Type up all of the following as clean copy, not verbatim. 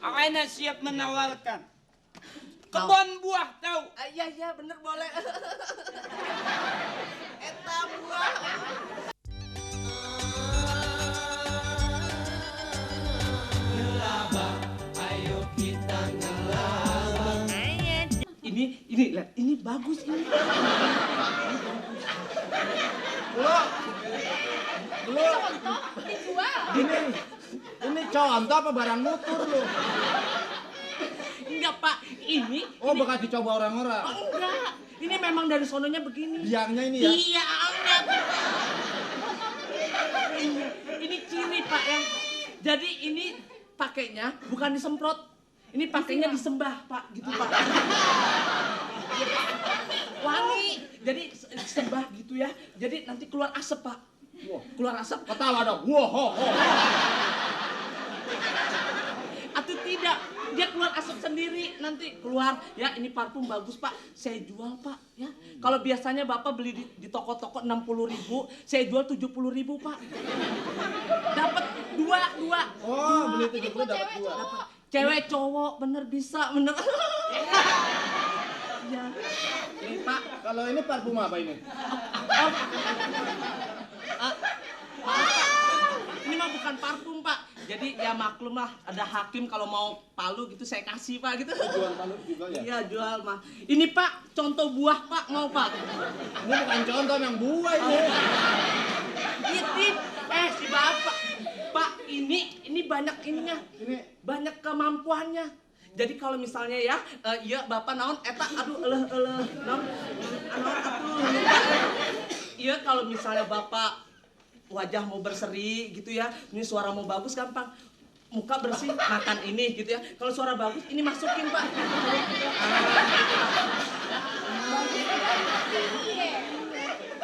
Ana siap menawarkan. Kebun buah tahu? Iya bener boleh. Eta buah. Ngelabang, ayo kita ngelabang. Ini bagus ini. Belum. Contoh dijual. Ini contoh apa barang mutur lu? Enggak Pak, ini. Oh bekas dicoba orang-orang. Oh, enggak, ini memang dari sononya begini. Biangnya ini ya? Iya, enggak. Ini ciri Pak ya. Jadi ini pakainya bukan disemprot, ini pakainya disembah Pak, gitu Pak. Wangi, jadi disembah gitu ya. Jadi nanti keluar asap Pak. Wah, Keluar asap. ketawa dong. Wah, ho, ho. Atau tidak, dia keluar asap sendiri nanti keluar. Ya ini parfum bagus Pak, saya jual Pak ya. Kalau biasanya Bapak beli di toko-toko 60.000, saya jual 70.000 Pak. Dapat dua. Oh, beli Ini 70 buat dapat cewek 2. cowok. Cewek cowok bener bisa bener. Ya. Ini Pak. Kalau ini parfum apa ini? Ini mah bukan parfum Pak. Jadi ya maklum lah, ada hakim kalau mau palu gitu saya kasih Pak gitu. Jual palu juga ya? Iya jual mah. Ini Pak contoh buah Pak mau Pak. Ini bukan contoh yang buah ini. Titip. Si Bapak. Pak ini banyak ininya. Ini Banyak kemampuannya. Jadi kalau misalnya ya, iya Bapak naon eta aduh naon atuh lupa. Iya kalau misalnya Bapak wajah mau berseri gitu ya, ini suara mau bagus gampang. Muka bersih, makan ini gitu ya. Kalau suara bagus, ini masukin Pak.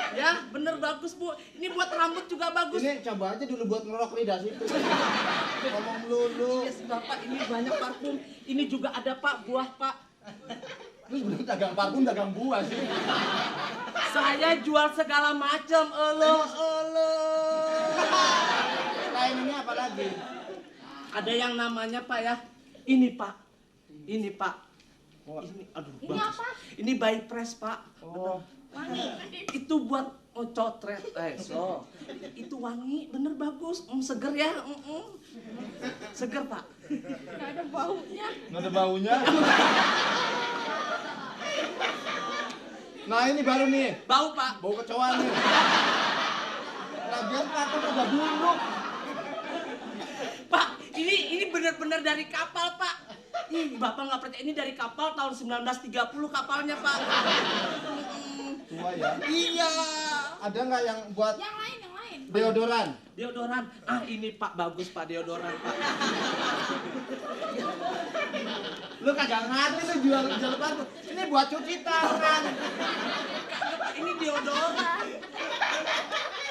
Ya, bener bagus Bu. Ini buat rambut juga bagus. ini coba aja dulu buat ngerok lidah situ. Ngomong melulu. Yes, Bapak, ini banyak parfum. Ini juga ada Pak, buah Pak. Terus bener dagang parfum, dagang buah sih. Saya jual segala macam. Elo. Selain ini apa lagi? Ada yang namanya Pak ya. Ini Pak. Ini Pak. Oh. Ini aduh Ini bagus. apa? Ini by press Pak. Oh. Wangi. Itu buat cotret. So. Itu wangi, bener bagus. Seger ya. Seger Pak. Nggak ada baunya. Nggak ada baunya. Nah ini baru nih. Bau Pak. Bau kecoa nih. Lagian takut udah buluk. Pak, ini bener-bener dari kapal Pak. Ih, Bapak nggak percaya, ini dari kapal tahun 1930 kapalnya Pak. Tua ya. Iya. Ada nggak yang buat Yang lain. deodoran? Deodoran. Ini Pak bagus Pak deodoran Pak. Lu kagak ngerti lu jual parfum. Ini buat cuci tangan. Ini deodoran.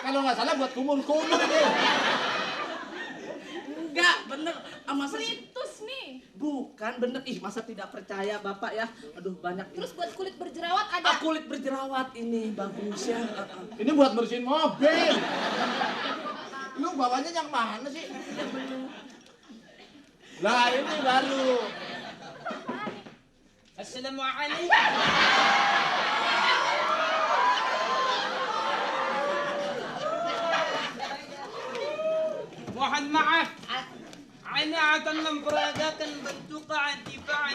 Kalau nggak salah buat kumur-kumur ini. Enggak, bener. Masa Ritus nih. bukan bener. Ih, masa tidak percaya Bapak ya? Aduh, banyak ini. Terus buat kulit berjerawat ada. Kulit berjerawat ini bagus ya. Ini buat bersihin mobil. Lu bawanya yang mana sih? Lah ini baru. Assalamualaikum. واحد معك أنا أعطنا مفردات بنتوقع انتفاع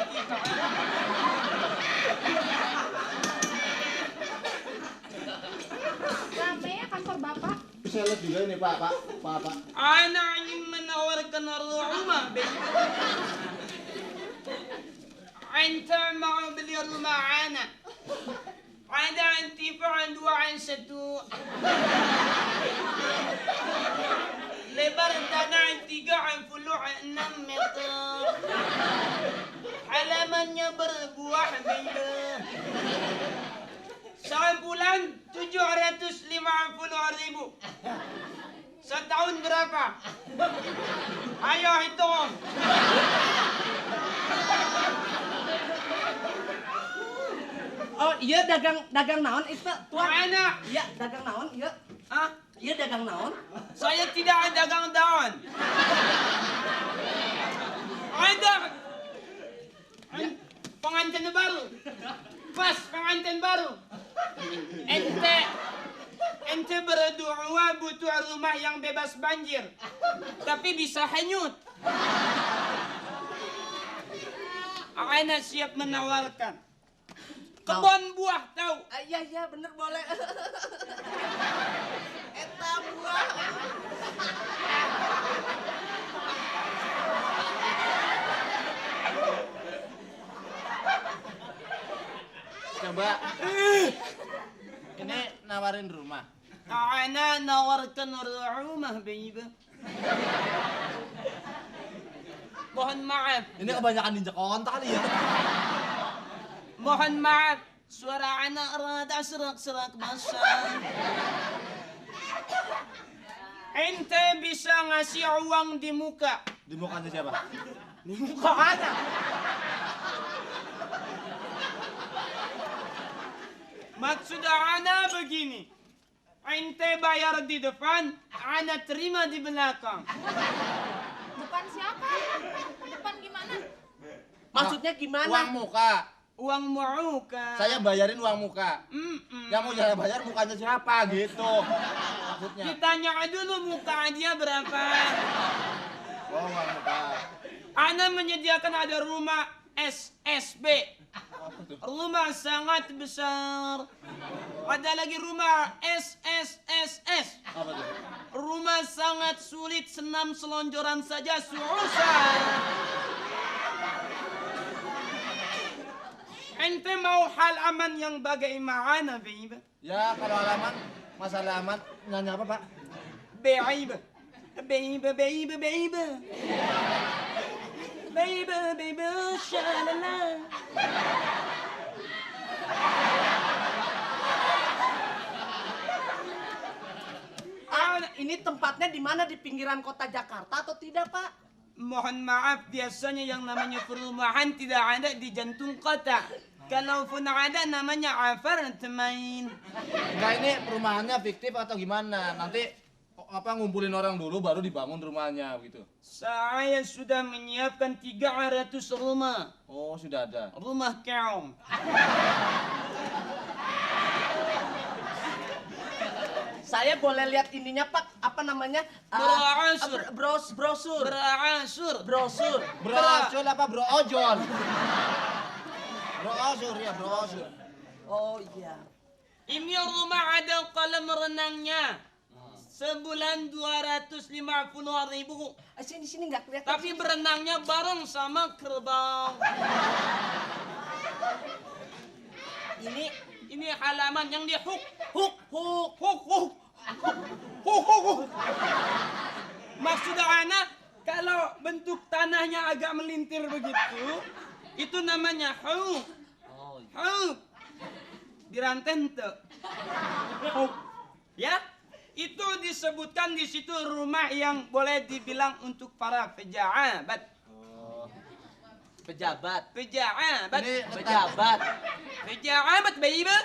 Rame ya kantor Bapak. Saya lihat juga ini Pak. أنا ingin menawarkan rumah أنت مع بلي معانا ada انتفاع دوا satu lebar tanah 3,6 meter halamannya berbuah beda sebulan 750.000 setahun berapa? Ayo hitung. Oh iya dagang naon itu tuan? Mana? Iya dagang naon iya. Hah? Iya dagang naon? Saya tidak dagang daun. Ada pengantin baru. Pas pengantin baru. Ente berdua butuh rumah yang bebas banjir. Tapi bisa hanyut. Ana siap menawarkan. Kebun buah tahu. Iya bener boleh. Eta buah. Coba. Ini nawarin rumah. Ana nawarkan rumah, baby. Mohon maaf. Ini kebanyakan injak kontak kali ya. Mohon maaf. Suara anak rada serak-serak basah. Ente bisa ngasih uang di muka. Di mukanya siapa? Di muka anak. Maksud anak begini. Ente bayar di depan, anak terima di belakang. Depan siapa? Depan gimana? Maksudnya gimana? Uang muka. Uang muka. Saya bayarin uang muka. Mm-mm. Yang mau saya bayar mukanya siapa gitu. Maksudnya. Ditanya dulu muka dia berapa. Oh, uang muka. Ana menyediakan ada rumah SSB. Rumah sangat besar. Ada lagi rumah SSSS. Apa tuh? Rumah sangat sulit, senam selonjoran saja susah. Ente mau halaman yang bagaimana, baby? Ya kalau halaman, masalah halaman nyanyi apa Pak? Baby, baby, baby, baby. Baby, baby, shalala. Ini tempatnya di mana, di pinggiran kota Jakarta atau tidak, Pak? Mohon maaf, biasanya yang namanya perumahan tidak ada di jantung kota. Kalaupun ada namanya apartemen. Enggak, ini perumahannya fiktif atau gimana? Nanti apa ngumpulin orang dulu baru dibangun rumahnya gitu. Saya sudah menyiapkan 300 rumah. Oh, sudah ada. Rumah kaum. Saya boleh lihat ininya, Pak? Apa namanya? Brosur. Brosur. Berasur. Brosur. Brosur apa bro ojol? Brosur ya, brosur. Oh iya. Ini rumah ada kolam renangnya. Sebulan 250.000. Sini nggak kelihatan. Tapi berenangnya bareng sama kerbau. Ini halaman yang di huk. Maksud anak, kalau bentuk tanahnya agak melintir begitu, itu namanya huk. Huk. Diranten tuh. Huk. Ya? Itu disebutkan di situ rumah yang boleh dibilang untuk para pejabat. Pejabat. Pejabat. Pejabat. Pejabat, baby.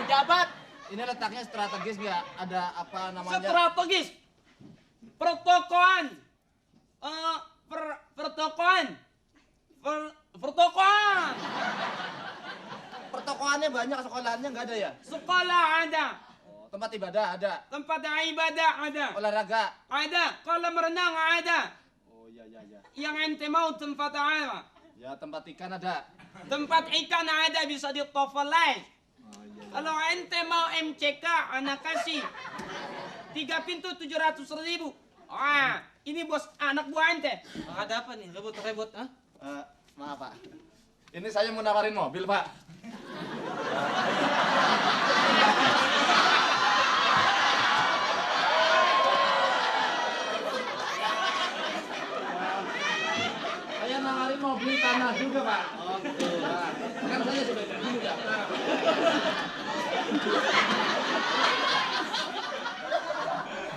Pejabat. Ini letaknya strategis nggak? Ada apa namanya? Strategis. Pertokoan. Pertokoan. Pertokoan. Pertokoannya banyak, sekolahannya nggak ada ya? Sekolah ada. Oh, tempat ibadah ada. Tempat ibadah ada. Olahraga. Ada. Kolam renang ada. Oh iya. Yang ente mau tempat apa? Ya tempat ikan ada. Tempat ikan ada, bisa ditofalai. Oh iya. Kalau ente mau MCK, anak kasih 3 pintu 700.000. Ah, ini bos anak buah ente. Ada apa nih? Rebut-rebut, ah? Maaf Pak. Ini saya mau nawarin mobil Pak. Saya nawarin mau beli tanah juga Pak. Oh gitu. Nah, kan saya sudah begini ya.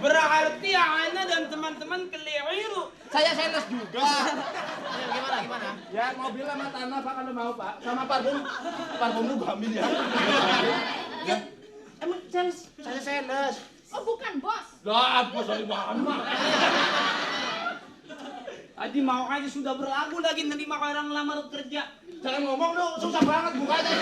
Berarti Ana dan teman-teman keliru. Saya sales juga. Gimana? Ya mobil sama tanah Pak kalau mau Pak. Sama parfum. Parfum lu gua ambil ya. Ya. Emang sales? Saya sales. Oh bukan bos. Lah, bos dari mana? Adi mau aja sudah berlagu lagi nerima orang lamar kerja. Jangan ngomong dong, susah banget bukanya.